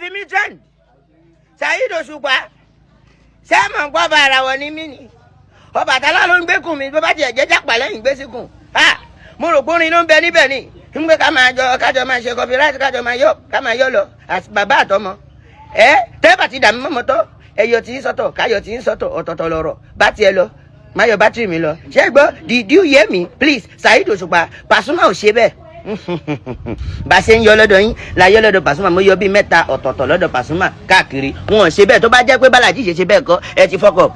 Fi mí trend. Saheed Òṣùpá, ṣé mọ̀ ń gbọ́ bá ara wọ̀ ní mí ni? Ọbàtálá ló ń gbẹ́kùn mi. Bó bá tiẹ̀ jẹ́ jápà lẹ́yìn gbé síkùn, mo rò pórin ló ń bẹ níbẹ̀ ni ń gbé. Ká máa jọ, kájọ máa ṣe copyright, kájọ máa yọ, ká máa yọ lọ àti bàbá àtọmọ. Ẹ tẹ́bà ti dàmí mọ́mọ́ tọ́, ẹyọ tí ń sọ́tọ̀, káyọ̀ tí ń sọ́tọ̀, ọ̀tọ̀ọ̀tọ̀ lọ̀rọ̀ bá tiẹ̀ lọ, má yọ bátìrì mi lọ. Ṣé gbọ́? Did you hear me, please? Saheed Òṣùpá, Pasuma ò ṣe bẹ́ẹ̀. Bá a ṣe ń yọ lọ́dọ̀ yín la yọ lọ́dọ̀ Pasuma. Mo yọ bíi mẹ́ta ọ̀tọ̀ọ̀tọ̀ lọ́dọ̀ Pasuma káàkiri, wọn ò ṣe bẹ́ẹ̀. Tó bá jẹ́ pé Bàlájì ṣe ṣe bẹ́ẹ̀ kọ́, ẹ ti fuck up.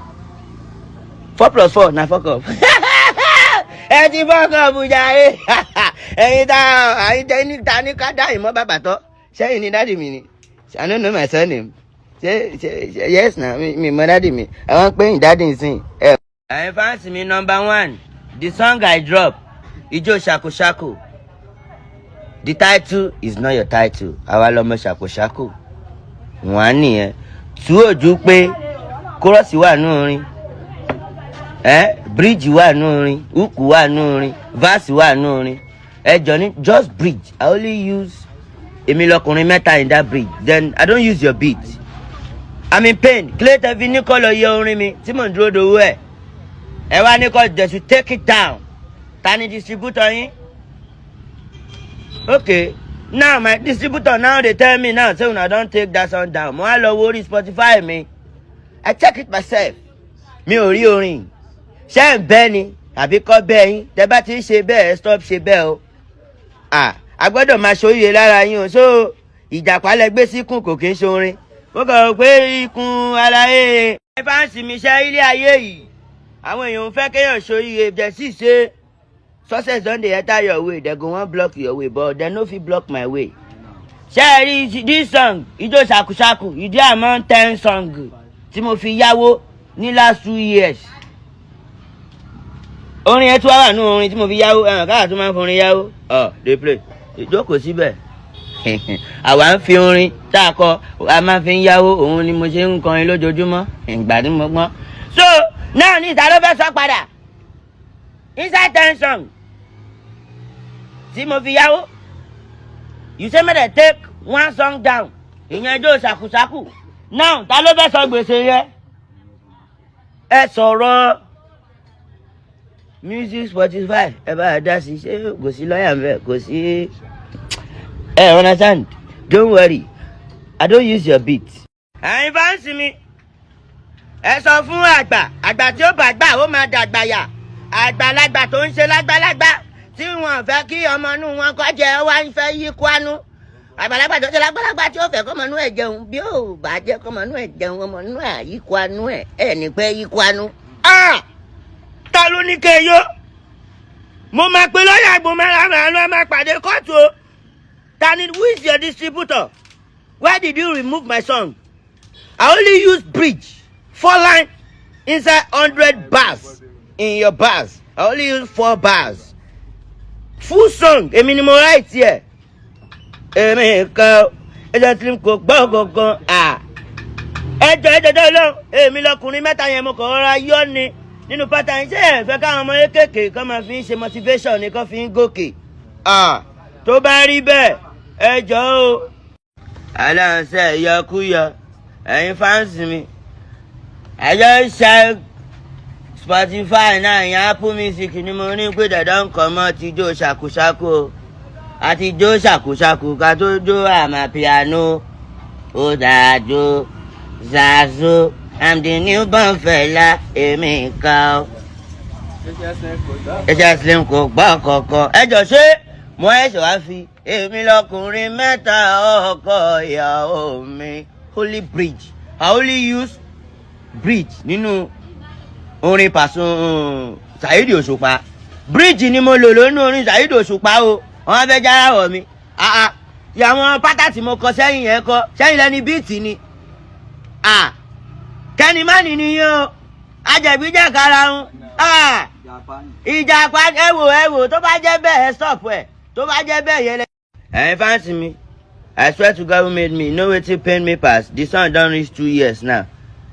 Four plus four na fuck up. Ẹ ti fuck up jàre. Ẹ̀yin tá ẹ̀yin tẹ́ ní ta ní ká dá ìmọ̀ bàbà tọ́ sẹ́yìn ní daddy mi ni. I no know my surname. Ṣe ṣe ṣe yes na mi mọ daddy mi. Àwọn pé ní daddy nsìn. Ẹ̀yin fans mi, number one, the song I drop, Ijó Ṣàkóṣàkó, the title is not your title. Àwa lọmọ ṣàkóṣàkó wọn á nìyẹn tú ojú pé chorus wà nù orin ẹ, bridge wà nù orin, hook wà nù orin, verse wà nù orin. Ẹ jọ ní just bridge. I only use èmi lọkùnrin mẹ́ta in that bridge. Then I don't use your beat. I'm in pain. Kílẹ̀ tẹ́ fi ní kọ́ lọ yẹ orin mi tí mò ń dúró dowó ẹ̀. Ẹ wá ní kọ́, they should take it down. Ta ni distributor yín? Okay, now my distributor now dey tell me now say una don take that song down. Mo wá lọ wo orí Spotify mi, I check it myself, mi ò rí orin. Ṣé ń bẹ́ ni àbí kọ́ bẹ́ẹ̀ yín? Tẹ́ bá ti ń ṣe bẹ́ẹ̀, stop ṣe bẹ́ẹ̀ o. Ah, a gbọ́dọ̀ máa ṣoríire lára yín o. So ìjàpá lẹ gbé síkùn, kò kí ń ṣorin. Mo kàn rò pé ikùn aláyé ẹ bá ń sinmi iṣẹ́ ilé ayé yìí. Àwọn èèyàn ń fẹ́ kéèyàn ṣoríire jẹ́ sì ṣe. Success don dey enter your way, they go wan block your way, but they no fit block my way. Ṣé ẹ rí this song, Ijó Ṣàkúṣàkù, ìdí among 10 song tí mo fi yáwó ní last 2 years. Orin ẹ tún wá wà nínú orin tí mo fi yáwó. Ẹ̀hàn káà tún máa ń forin yáwó. Ọ̀ dey play, ìjókòó síbẹ̀. Àwa ń fi orin tá a kọ, a máa fi ń yáwó. Òun ni mo ṣe ń kọrin lójoojúmọ́ ìgbà tí mo gbọ́n. So náà ní ìta ló fẹ́ sọ padà inside 10 song tí mo fi yáwó. You say make dem take one song down, ìyẹn Ijó Ṣàkúṣàkù. Now, ta ló fẹ́ sọ gbèsè yẹn? Ẹ sọ̀rọ̀. Music Spotify, ẹ bá a dá sí. Ṣé kò sí lọ́ọ̀yà ń bẹ̀? Kò sí. Ẹ understand? Don't worry, I don't use your beat. Ẹ̀yin fans mi, ẹ sọ fún àgbà, àgbà tí ó bá gbà, ó máa dàgbà yà. Àgbàlagbà tó ń ṣe lágbàlagbà tí wọn fẹ́ kí ọmọ inú wọn kọ́ jẹ, wá ń fẹ́ yí kwánú. Àgbàlagbà tó ṣe lágbàlagbà tí ó fẹ́ kọ́mọ inú ẹ̀ jẹun, bí ó bá jẹ́ kọ́mọ inú ẹ̀ jẹun, ọmọ inú ẹ̀ yí kwánú ẹ̀ ẹ̀ ní pẹ́ yí kwánú. Ta ló ní kẹ́ yó? Mo máa pe lọ́ọ̀yà, mo máa ra àánú, ẹ máa pàdé kóòtù o. Ta ni? Who is your distributor? Why did you remove my song? I only use bridge, four line inside 100 bars. In your bars, I only use four bars. Full song, èmi ni mo write here. Èmi kan ẹjọ́ tí kò gbọ́ gangan. Ẹjọ́ ẹjọ́ tó lọ, èmi lọkùnrin mẹ́ta yẹn, mo kàn rọra yọ ni nínú pátá yín. Ṣé ẹ fẹ́ káwọn ọmọ kéékèèké kọ́ máa fi ń ṣe motivation ni, kọ́ fi ń gòkè? Tó bá rí bẹ́ẹ̀, ẹ jọ̀ọ́ o. Aláǹsẹ̀ yọkúyọ, ẹ̀yin fans mi, ẹjọ́ ń ṣe Spotify náà, ìyẹn Apple Music ni mo ní pé dandan kọ́ mọ́ ti jó ṣàkóṣàkó o. Àti jó ṣàkóṣàkó ká tó jó amapiano, ó dájú zazo. I'm the new born fella, èmi kan ẹ̀ṣẹ̀ slim kò gbọ́ kankan. Ẹ jọ, ṣé mo ẹ̀ṣẹ̀ wá fi èmi lọkùnrin mẹ́ta ọkọ ìyàwó mi? Holy bridge, I only use bridge nínú orin Pàṣọ Saheed Òṣùpá. Bridge ni mo lò lónú orin Saheed Òṣùpá o. Wọn fẹ́ jára wọ̀ mi tí àwọn pátá tí mo kọ sẹ́yìn yẹn kọ sẹ́yìn lẹ́ni beat ni. Kẹ́ni má ní nìyẹn o. Ajẹ̀gbíjẹ̀ karahun ìjàpá. Ẹ wò, ẹ wò, tó bá jẹ́ bẹ́ẹ̀, ẹ stop ẹ̀. Tó bá jẹ́ bẹ́ẹ̀ yẹn lẹ. Ẹ̀yin fans mi, I swear to God who made me, know wetin pain me pass? The song don reach 2 years now.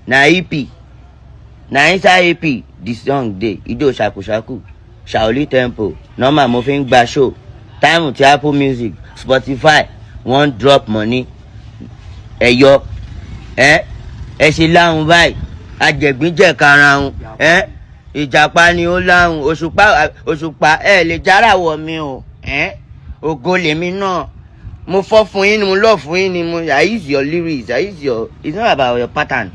Na EP, na inside EP the song dey. Ijó Ṣàkúṣàkù, Shaoli Tempo, normal mo fi ń gba show. Time tí Apple Music, Spotify wọ́n drop money. Ẹ yọ ẹ, ẹ ṣe láhùn báyìí, ajẹ̀gbínjẹ̀ karahun ẹ, ìjàpá ni ó láhùn. Òṣùpá, Òṣùpá, ẹ lè jára wọ̀ mi o. Ẹ ògo lèmi náà, mo fọ́ fún yín ni, mo lọ fún yín ni, mo I use your lyrics, I use your, it's not about your pattern.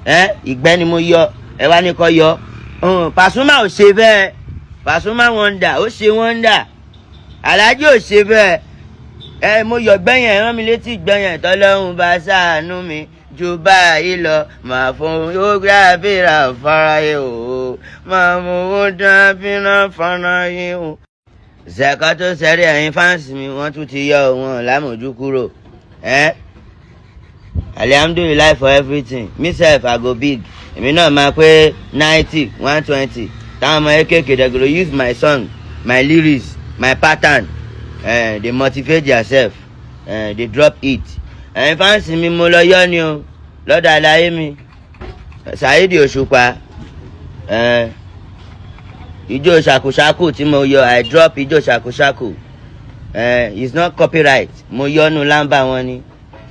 Ẹ ìgbẹ́ ni mo yọ, ẹ wá ní kọ́ yọ. Pasuma ò ṣe bẹ́ẹ̀. Pasuma wonder, ó ṣe wonder. Alhaji ò ṣe bẹ́ẹ̀. Ẹ mo yọ gbẹ̀yìn, rán mi létí gbẹ̀yìn. Tọ́lọ́hún bá ṣàánú mi ju báyìí lọ, màá fún ó gbàbíra fáráyé o, máa mú owó dábìrà fáráyé o. Zẹ̀kọ́ tó sẹ́rí, ẹ̀yin fans mi, wọ́n tún ti yọ wọn lámòjú kúrò. Ẹ́ alhamdulillahi for everything. Me sef, I go big. Èmi náà máa pé 90, 120, táwọn ọmọ kéékèèké, they go use my song, my lyrics, my pattern, they motivate theirself, they drop it. Ẹ̀yin fans mi, mo lọ yọ ni o lọ́dọ̀ àlàyé mi Saheed Òṣùpá. Ijó ṣàkóṣàkó tí mo yọ, I drop ijó ṣàkóṣàkó, it's not copyright. Mo yọnu lámbà wọn ni.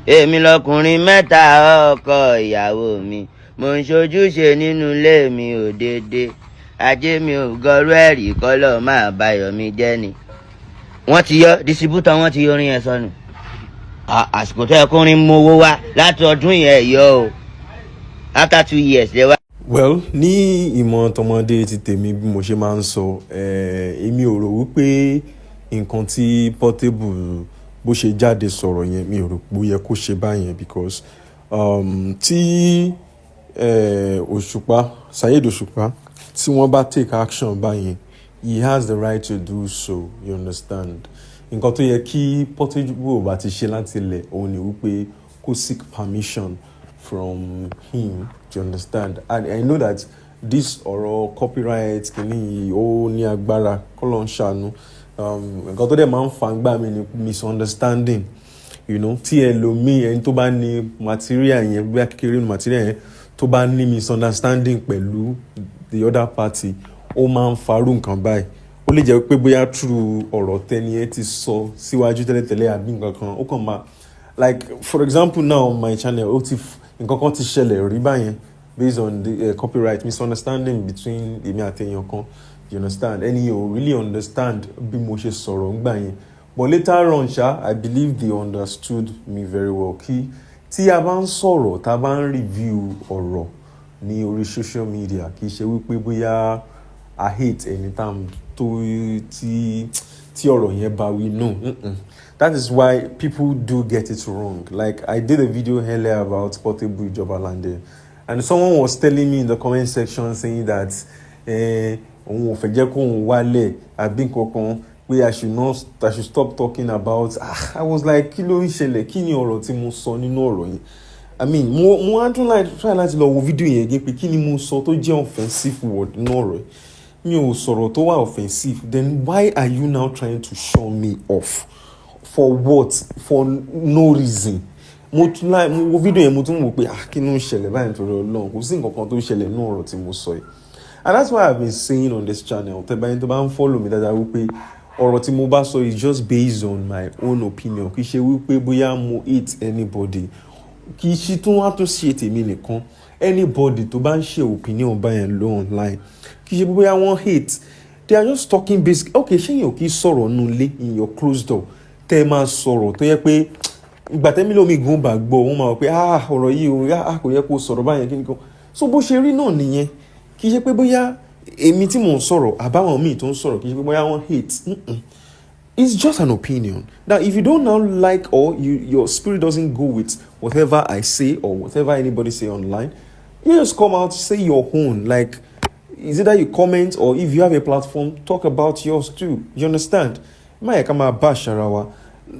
Èmi lọkùnrin mẹ́ta, ọkọ ìyàwó mi, mo ń ṣojúṣe nínú ilé mi ò déédéé, ajé mi ò gọrú ẹ̀rí, kọ́lọ́ máa bayọ̀ mi jẹ́ ni. Wọ́n ti yọ distributor, wọ́n ti yọ orin yẹn sọnù. Àsìkò tó yẹ kó rin mowó wá láti ọdún yẹn yọ o, after 2 years lè wá. Well, ní ìmọ̀ tọmọdé ti tèmi, bí mo ṣe máa ń sọ, èmi ò rò wípé nǹkan tí Portable bó ṣe jáde sọ̀rọ̀ yẹn, mi ò rò pé ó yẹ kó ṣe báyẹn, because tí Òṣùpá, Saheed Òṣùpá, tí wọ́n bá take action báyẹn, he has the right to do so, you understand? Nǹkan tó yẹ kí Portable bá ti ṣe láti ilẹ̀ òun ni wípé kó seek permission from him, do you understand? And I know that this ọ̀rọ̀ copyright kìíní yìí, ó ní agbára, kọ́lọ́un ṣàánú. Nǹkan tó dẹ̀ máa ń fa gbà mí ni misunderstanding tí ẹlòmíì, ẹni tó bá ní material yẹn, bí kékeré ní material yẹn, tó bá ní misunderstanding pẹ̀lú the other party, ó máa ń farú nǹkan báyìí. Ó lè jẹ́ pé bóyá through ọ̀rọ̀ tẹ́ni ẹ ti sọ síwájú tẹ́lẹ̀tẹ́lẹ̀ àbí nǹkan kan, ó kàn máa, like for example now on my channel, ó ti nǹkan kan ti ṣẹlẹ̀ rí báyẹn based on the copyright misunderstanding between èmi àti èèyàn kan, you understand? Ẹni yẹn ò really understand bí mo ṣe sọ̀rọ̀ ńgbà yẹn, but later on ṣá, I believe they understood me very well. Kí tí a bá ń sọ̀rọ̀, tá a bá ń review ọ̀rọ̀ ní orí social media, kì í ṣe wípé bóyá I hate ẹni tá tó tí tí ọ̀rọ̀ yẹn bá wí, no. That is why people do get it wrong. Like I did a video earlier about Portable Ijoba Lande, and someone was telling me in the comment section saying that òun ò fẹ́ jẹ́ kóun wálẹ̀ àbí nǹkan kan, pé I should not, I should stop talking about. Ah, I was like, kí ló ń ṣẹlẹ̀? Kí ni ọ̀rọ̀ tí mo sọ nínú ọ̀rọ̀ yẹn? I mean, mo wá tún láì try láti lọ wo fídíò yẹn again pé kí ni mo sọ tó jẹ́ offensive word nínú ọ̀rọ̀ yìí. Mi ò sọ̀rọ̀ tó wà offensive. Then why are you now trying to show me off? For what? For no reason. Mo tún láì mo wo fídíò yẹn, mo tún wò pé, ah, kí ló ń ṣẹlẹ̀ báyìí nítorí Ọlọ́run? Kò sí nǹkan kan tó ń ṣẹlẹ̀ nínú ọ̀rọ̀ tí mo sọ yìí. And that's why I've been saying on this channel, tẹ́ bá yín tó bá ń follow mi dáadáa, wípé ọ̀rọ̀ tí mo bá sọ is just based on my own opinion. Kì í ṣe wípé bóyá mo hate anybody. Kì í ṣe tún wá tún ṣe tèmi nìkan. Anybody tó bá ń ṣe opinion báyẹn lọ online, kì í ṣe bóyá wọ́n hate, they are just talking basic. Okay, ṣé yẹn ò kí sọ̀rọ̀ nínú ilé in your closed door, tẹ́ ẹ máa sọ̀rọ̀ tó yẹ pé ìgbà tẹ́mi lómi gan bá gbọ́, wọ́n máa wọ pé, ah, ọ̀rọ̀ yìí o, ah, kò yẹ kó sọ̀rọ̀ báyẹn, kí ni kan. So bó ṣe rí náà nìyẹn. Kì í ṣe pé bóyá èmi tí mò ń sọ̀rọ̀ àbáwọn míì tó ń sọ̀rọ̀, kì í ṣe pé bóyá wọ́n hate. It's just an opinion. Now, if you don't now like or your spirit doesn't go with whatever I say or whatever anybody say online, you just come out, say your own. Like, is it that you comment, or if you have a platform, talk about yours too. You understand? My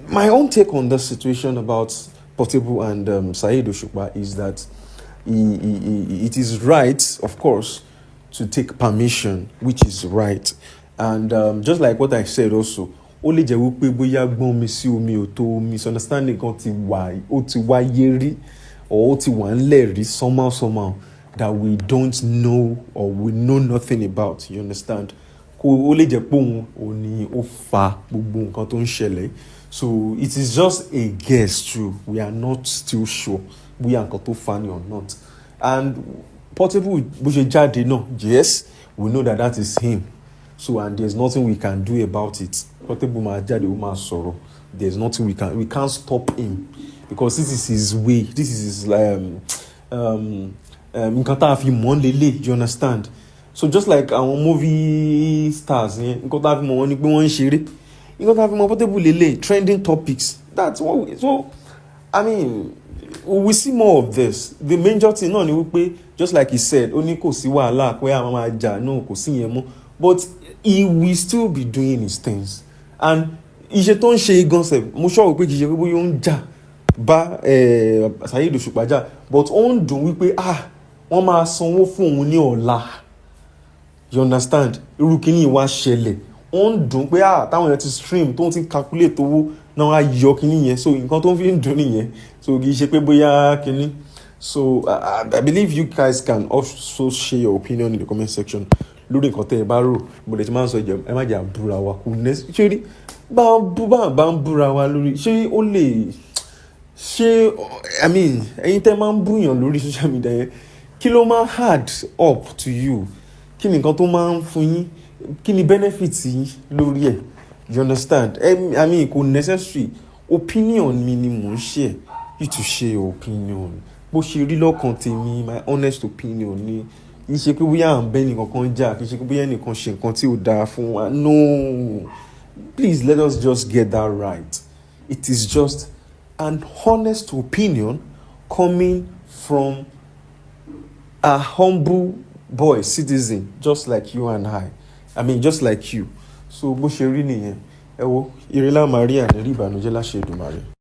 My own take on this situation about Portable and Saheed Osupa is that it is right, of course, to take permission, which is right. And just like what I said also, ó lè jẹ́ wípé bóyá gbọ́n mi sí omi ò tó, misunderstanding kan ti wà, ó ti wáyé rí or ó ti wà ńlẹ̀ rí somehow somehow that we don't know or we know nothing about, you understand? Kó ó lè jẹ́ pé òun ò ní ó fa gbogbo nǹkan tó ń ṣẹlẹ̀. So it is just a guess too. We are not still sure bóyá nǹkan tó funny or not. And Portable, bó ṣe jáde náà, yes, we know that that is him. So, and there is nothing we can do about it. Portable máa jáde, ó máa sọ̀rọ̀. There is nothing we can, we can't stop him because this is his way. This is his nǹkan tá a fi mọ̀ lélẹ̀, you understand? So just like àwọn movie stars yẹn, nǹkan tá a fi mọ̀ wọ́n ni pé wọ́n ń ṣeré. Nǹkan tá a fi mọ̀ Portable lélẹ̀, trending topics. That's what we, so I mean, we will see more of this. The major thing náà ni wípé, just like he said, ó ní kò sí wàhálà pé àwọn máa jà náà, kò sí yẹn mọ́, but he will still be doing his things. And iṣẹ́ tó ń ṣe gan sef, mo sọ wípé kì í ṣe pé bóyá ó ń jà bá Saheed Òṣùpá jà, but ó ń dùn wípé, ah, wọ́n máa sanwó fún òun ní ọ̀la, you understand? Irú kíní wá ṣẹlẹ̀, ó ń dùn pé, ah, táwọn èèyàn ti stream, tó ń ti calculate owó náà, á yọ kíní yẹn. So nǹkan tó ń fi ń dùn nìyẹn. So kì í ṣe pé bóyá kíní. So I believe you guys can also share your opinion in the comment section lórí nǹkan tẹ́ ẹ bá rò. Mo lè ti máa ń sọ ìjẹ, ẹ má jẹ́ àbúra wa kò ní ṣé rí bá ń bú bá ń búra wa lórí, ṣé ó lè ṣé, I mean, ẹ̀yin tẹ́ máa ń búyàn lórí social media yẹn, kí ló máa add up to you? Kí ni nǹkan tó máa ń fún yín? Kí ni benefit yín lórí ẹ̀? You understand? I mean, kò necessary. Opinion mi ni mò ń share. You to share your opinion bó ṣe rí lọ́kàn tèmi. My honest opinion ni. Kì í ṣe pé bóyá à ń bẹ́ nìkan kan jà, kì í ṣe pé bóyá ẹnìkan ṣe nǹkan tí ò dáa fún wa. No, please, let us just get that right. It is just an honest opinion coming from a humble boy citizen just like you and I mean, just like you. So bó ṣe rí nìyẹn. Ẹ wo ìrẹ́lá maria ní rí ìbànújẹ́ láṣẹ Èdùmàrè.